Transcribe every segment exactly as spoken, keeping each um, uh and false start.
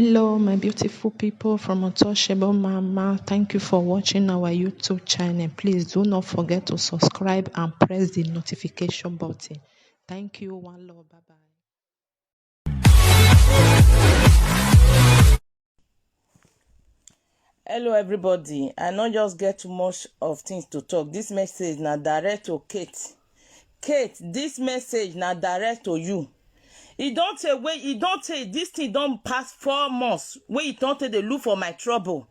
Hello, my beautiful people from Untouchable Mama. Thank you for watching our YouTube channel. Please do not forget to subscribe and press the notification button. Thank you. One love. Bye bye. Hello everybody, I no just get too much of things to talk. This message na direct to Kate. Kate, this message na direct to you. E don take wey e don take this thing don pass four months wey e don take dey look for my trouble.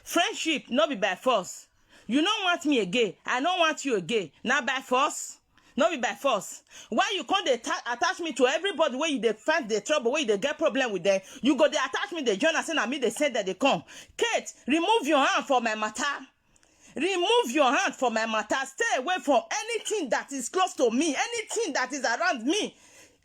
Friendship no be by force. You no want me again, I no want you again. Na by force? No be by force. Why you come dey ta- attach me to everybody wey you dey find the trouble, wey you dey get problem with them? You go dey attach me, dey join am say na me dey send dem dey come. Kate, remove your hand for my matter. Remove your hand for my matter. Stay away from anything that is close to me, anything that is around me.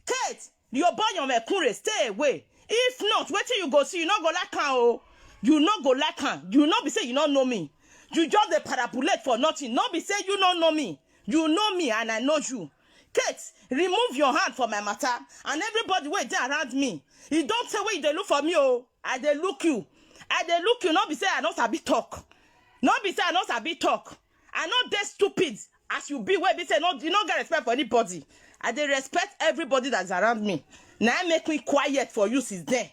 Kate, your boy your mekure, stay away. If not, wetin you go see, you no go like am o. You no go like am. You no be say you no know me. You just dey parabulate for nothing. No be say you no know me. You know me and I know you. Kate, remove your hand for my matter. And everybody wey dey around me, e don tey wey you dey look for me o. I dey look you. I dey look you. No be say I no sabi talk. No be say I no sabi talk. I no dey stupid as you be, wey be say no, you no get respect for anybody. I dey respect everybody that's around me. Na im make me quiet for you since then.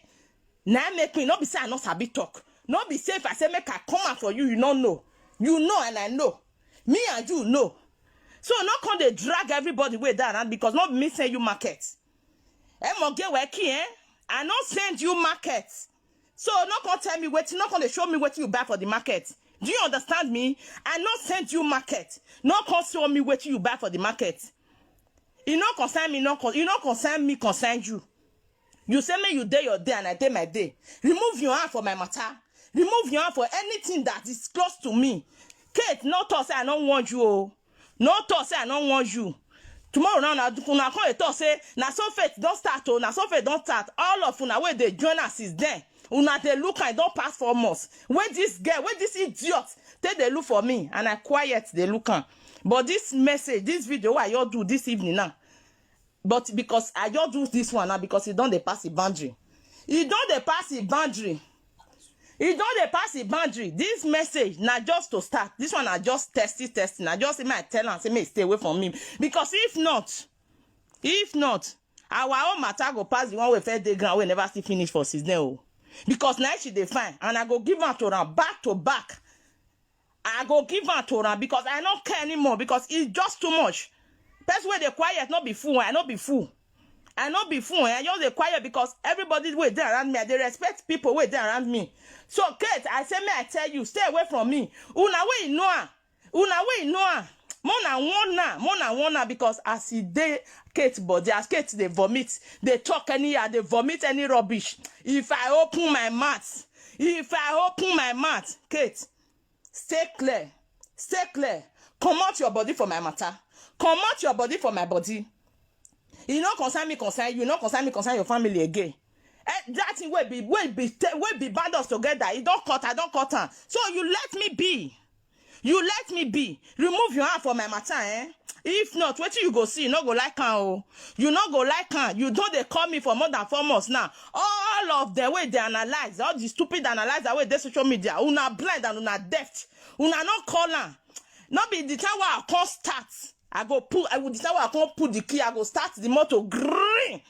Na im make me, no be say I no sabi talk. No be say if I say make I come out for you, you no know. You know and I know. Me and you know. So no come dey drag everybody wey dey around because no be me send you market. Emoge weki, eh? I no send you market. So no come tell me wetin, no come dey show me wetin you buy for the market. Do you understand me? I no send you market. No come show me wetin you buy for the market. E no concern me, no con- e no concern me, concern you. You say make you dey your day and I dey my day. Remove your hand for my matter. Remove your hand for anything that is close to me. Kate, no talk say I no want you o. No talk say I no want you. Tomorrow now, una una come dey talk say na so faith don start o, na so faith don start. All of una wey dey join am since then, una dey look am, e don pass four months. Wey this girl, wey this idiot take dey look for me, and I quiet dey look am. But this message, this video wey I just do this evening now, but because I just do this one now because e don dey pass the boundary. E don dey pass the boundary. E don dey pass the boundary. This message na just to start. This one na just testy testy. Na just say make I tell am say make e stay away from me. Because if not, if not, our own matter go pass the one wey first dey ground wey never still finish for since then o. Because na she dey find, and I go give am to am back to back. I go give am to am because I no care anymore because e just too much. Person wey dey quiet no be fool, I no be fool. I no be fool, eh? I just dey quiet because everybody wey dey around me, I dey respect people wey dey around me. So Kate, I say make I tell you, stay away from me. Una wey you know am, una wey you know am, make una warn am, make una warn am because as e dey, Kate body, as Kate dey vomit, dey talk anyhow, dey vomit any rubbish. If I open my mouth, if I open my mouth, Kate, stay clear, stay clear. Comot your body for my matter. Comot your body for my body. E no concern me, concern you. E no concern me, concern your family again. Eh, that thing wey be wey be te- wey be bind us together, e don cut, I don cut am. So you let me be. You let me be. Remove your hand for my matter, eh? If not, wetin you go see, you no go like am o. You no go like am. You don dey call me for more than four months now. All of them wey dey analyze, all the stupid analyzer wey dey social media, una blind and una deaf. Una no call am. No be the time wey I come start, I go put, I go the time wey I come put the key, I go start the motor green.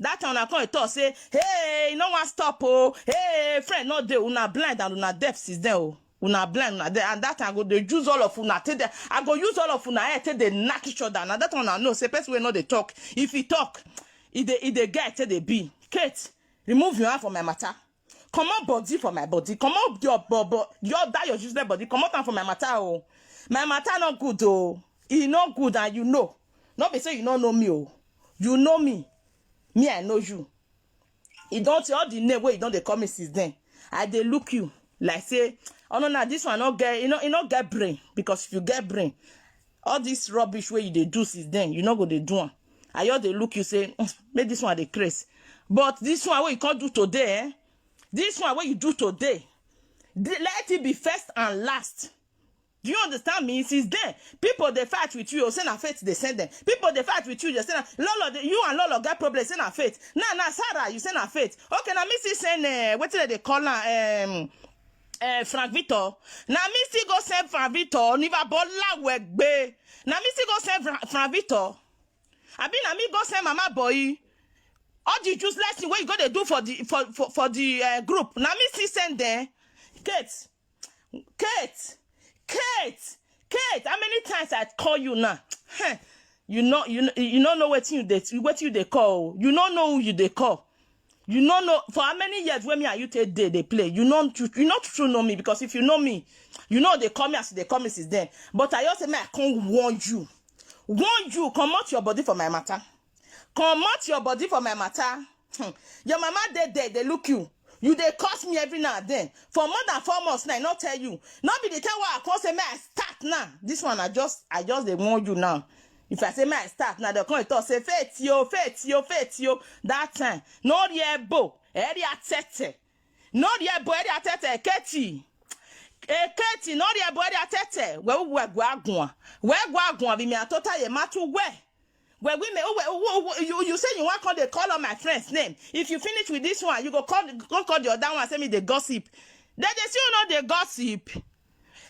That time una come dey talk say, hey, e no wan stop o. Hey, friend no dey. Una blind and una deaf since then o. Una blind, una deaf. And that time I go dey use all of una take dey, I go use all of una head take dey knack each other. Na that one I know say person wey no dey talk, if e talk, e dey e dey get take dey be. Kate, remove your hand for my matter. Comot body for my body. Comot your bobo, your that your useless body. Comot am for my matter o. My matter no good o. E no good and you know. No be say you no know me o. You know me. Me, I know you. E don tey, all the name wey you don dey call me since then. I dey look you like say, oh no, na this one no get, e no, e no get brain. Because if you get brain, all this rubbish wey you dey do since then, you no go dey do am. I just dey look you say, "Mm, make this one dey craze." But this one wey you come do today, eh? This one wey you do today, the- let it be first and last. Do you understand me? Since then, people dey fight with you, say na faith dey send them. People dey fight with you, they say na Lolo, dey, you and Lolo get problem, say na faith. Now, now, Sarah, you say na faith. Okay, now me still send, uh, wetin dem dey call am, um, uh, Frank Victor. Now me still go send Frank Victor, Niva Bola Wegbe. Now me still go send Fra-, Frank Victor. Abi na me go send Mama Boy. All the useless thing wey you go dey do for the, for, for, for the, uh, group. Now me still send them. Kate, Kate, Kate, Kate, how many times I call you now? Heh, you know, you know, you don't know wetin you dey, wetin you dey call. You don't know who you dey call. You don't know for how many years when me and you take dey, dey play. You know, you, you not true know me, because if you know me, you know they call me as they call me since then. But I just say, me, I can't warn you. Warn you, comot your body for my matter. Comot your body for my matter. Hmm. Your mama dey there, they look you. You dey curse me every now and then. For more than four months now, I not tell you. Not be the time where I come say, me, I start now. This one, I just, I just dey warn you now. If I say, me, I start now, they come and talk, say, faith yo, faith yo, faith yo. That time, no riebo, area tete. No riebo, area tete, Katie. Eh, Katie, no riebo, area tete. Where we go agua? Where go agua? Be me a total ye matu where? Where we may, who, who, who, you, you say you want call, they call on my friend's name. If you finish with this one, you go call, go call the other one, say me the gossip. Then they see you know the gossip.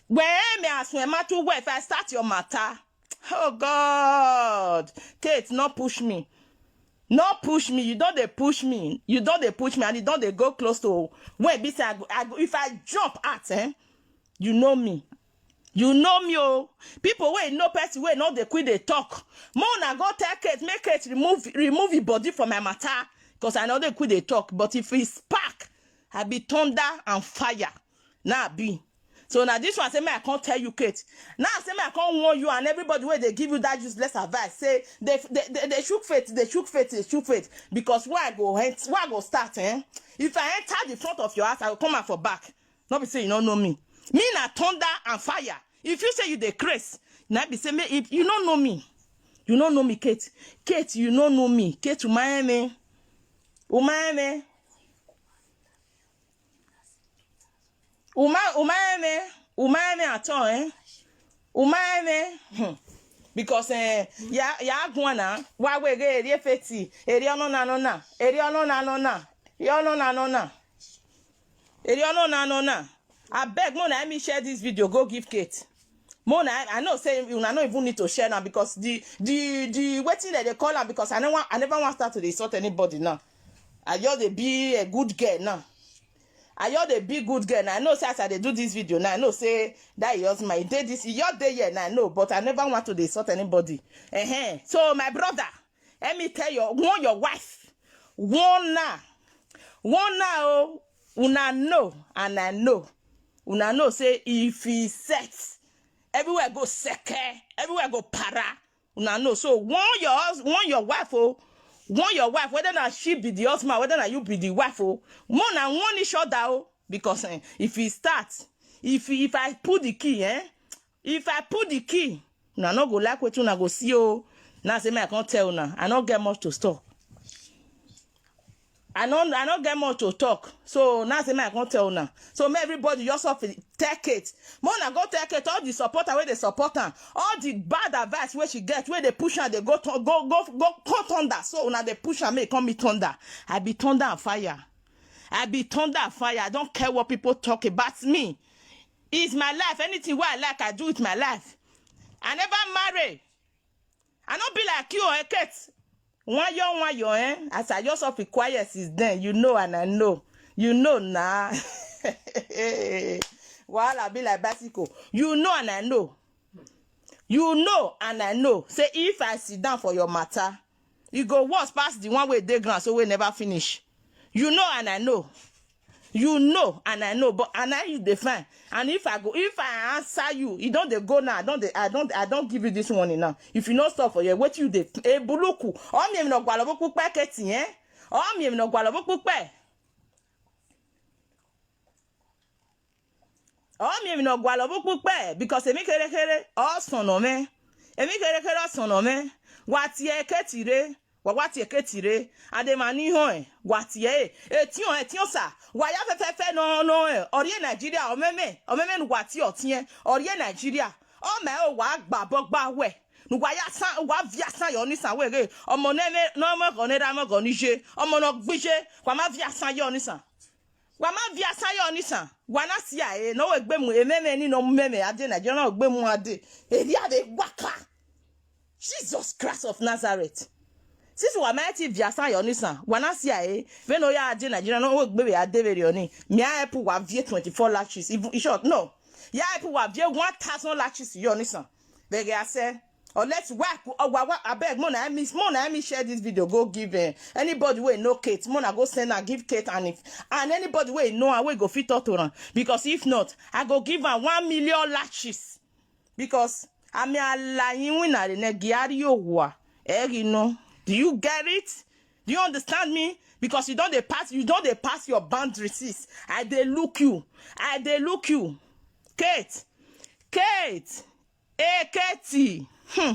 Where me as when matter where if I start your matter. Oh God, Kate, not push me. Not push me. You don't they push me. You don't they push me, and you don't they go close to when be say I go, I go, if I jump at, eh, you know me. You know me, oh. People wey know person wey no dey quit dey talk. Mo na go tell Kate, make Kate remove, remove him body from my matter, 'cause I no dey quit dey talk. But if he spark, I be thunder and fire. Now I be. So now this one say me I can't tell you, Kate. Now I say me I can't warn you and everybody where they give you that useless advice. Say they, they, they, they shook faith, they shook faith, they shook faith. Because where I go, where I go start, eh? If I enter the front of your house, I will come out for back. No be say you don't know me. Me na thunder and fire. If you say you dey craze, na be say me, if you don't know me, you don't know me, Kate. Kate, you don't know me. Kate, umaeme. Umaeme. Uma, umaeme. Umaeme at all, eh? Umaeme. Hmm. Because, eh, ya, ya guana. Wa we ge eri efeti. Eri ono na no na. Eri ono na no na. Eri ono na no na. Eri ono na no na. I beg, mo na me share this video, go give Kate. Mo na, I know say una no even need to share now because the, the, the wetin dem dey call am, because I never, I never want start to dey insult anybody now. I just dey be a good girl now. I just dey be good girl now. I know say as I dey do this video now, I know say that your husband, he dey this, he just dey here now, I know, but I never want to dey insult anybody. Uh-huh. So my brother, let me tell you, warn your wife. Warn her. Warn her, oh, una know, and I know. Una know say if he set, everywhere go seke, everywhere go para. Una know. So warn your hus-, warn your wife, oh. Warn your wife, whether na she be the husband, whether na you be the wife, oh. More na warn each other, oh. Because, eh, if he start, if, if I put the key, eh? If I put the key, una no go like wetin una go see, oh. Now say me I can't tell una. I no get much to stop. I no, I no get much to talk. So now say me I can't tell una. So me everybody just off take it. Mona go take it. All the supporter where they support her, all the bad advice where she get, where they push her, they go to, go, go, go, go thunder. So now they push her, make come me thunder. I be thunder and fire. I be thunder and fire. I don't care what people talk about me. It's my life. Anything where I like, I do with my life. I never marry. I no be like you, eh, Kate. One year, one year, eh? As I just off the quiet since then, you know and I know. You know now. Wahala be like bicycle. You know and I know. You know and I know. Say if I sit down for your matter, it go worse pass the one way dey ground, so we never finish. You know and I know. You know and I know, but and I you define. And if I go, if I answer you, you don't dey go now. I don't dey, I don't, I don't give you this warning now. If you no stop for here, what you dey? Eh, buluku. All me no gwalo buku pe keti, eh? All me no gwalo buku pe. All me no gwalo buku pe because emi kere kere, all son of me. Emi kere kere, all son of me. What ye ketire? Wa wa tie Katie re. Ade ma ni ho e. Wa tie e. E tio e tio sa. Wa ya fe fe fe no no e. Ori e Nigeria o meme. O meme nu wa tie o tie. Ori e Nigeria. O me o wa gba bo gba we. Nu wa ya san wa via san yo ni san we re. Omo ne me no mo go ne ra mo go ni je. Omo no gbi je. Wa ma via san yo ni san. Wa ma via san yo ni san. Wa na si a e no we gbe mu e meme ni no meme ade Nigeria no gbe mu ade. E ri ade waka. Jesus Christ of Nazareth. Since wa ma ti via san yo ni san. Wa na si a e. Ve no ya ade Nigeria no we gbe we ade ve yo ni. Mi a help wa vie twenty-four lashes. Even in short, no. Ya help wa vie one thousand lashes yo ni san. Ve ge ase. Or let's work. Or wa wa abeg mo na me mo na me share this video go give eh, anybody wey know Kate. Mo na go send and give Kate and if and anybody wey know and wey go fit talk to am because if not I go give am one million lashes because ami alayin win na ne giari owa eri no. Do you get it? Do you understand me? Because you don dey pass you don dey pass your boundary sis. I dey look you. I dey look you. Kate. Kate. Eketi. Hmm.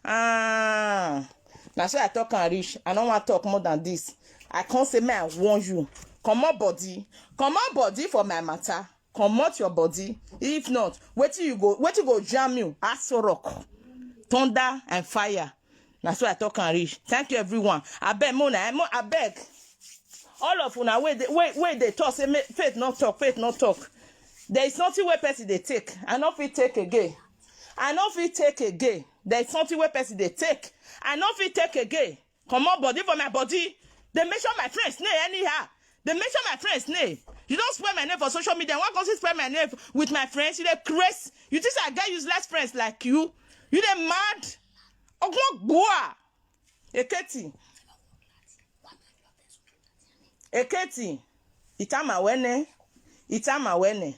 Ah. Na so I talk and reach. I no wan talk more than this. I can't say me I warn you. Comot body. Comot body for my matter. Comot your body. If not, wetin you go wetin go jam you? Aso rock. Thunder and fire. Na so I talk and reach. Thank you everyone. Abeg mo na mo abeg. All of una wey dey wey wey dey talk say make faith no talk faith no talk. There is nothing wey person dey take. I no fit take again. I no fit take again. There is something wey person dey take. I no fit take again. Comot body for my body. Dey mention my friends name anyhow. Dey mention my friends name. You don spoil my name for social media. Wan come still spoil my name with my friends. You dey craze. You think say I get useless friends like you? You dey mad? Ogun gbua. Eketi. Eketi. Itama wene. Itama wene.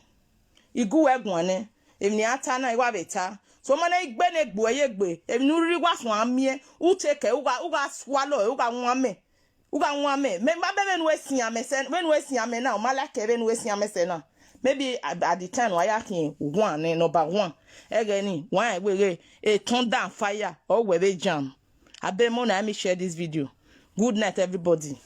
Igu wegwane. Emni ata na iwa beta. So mana igbe ne gbo ye gbe. Emni uri wa so amie. Uteke uga uga swallow uga nwame. Uga nwame. Me ma be ben we si ame sen. Ben we si ame na. Ma like ben we si ame sen na. Maybe at, at the time wa ya kin one eh, number one. Egeni one we we e turn down fire or we be jam. Abeg mo na me share this video. Good night everybody.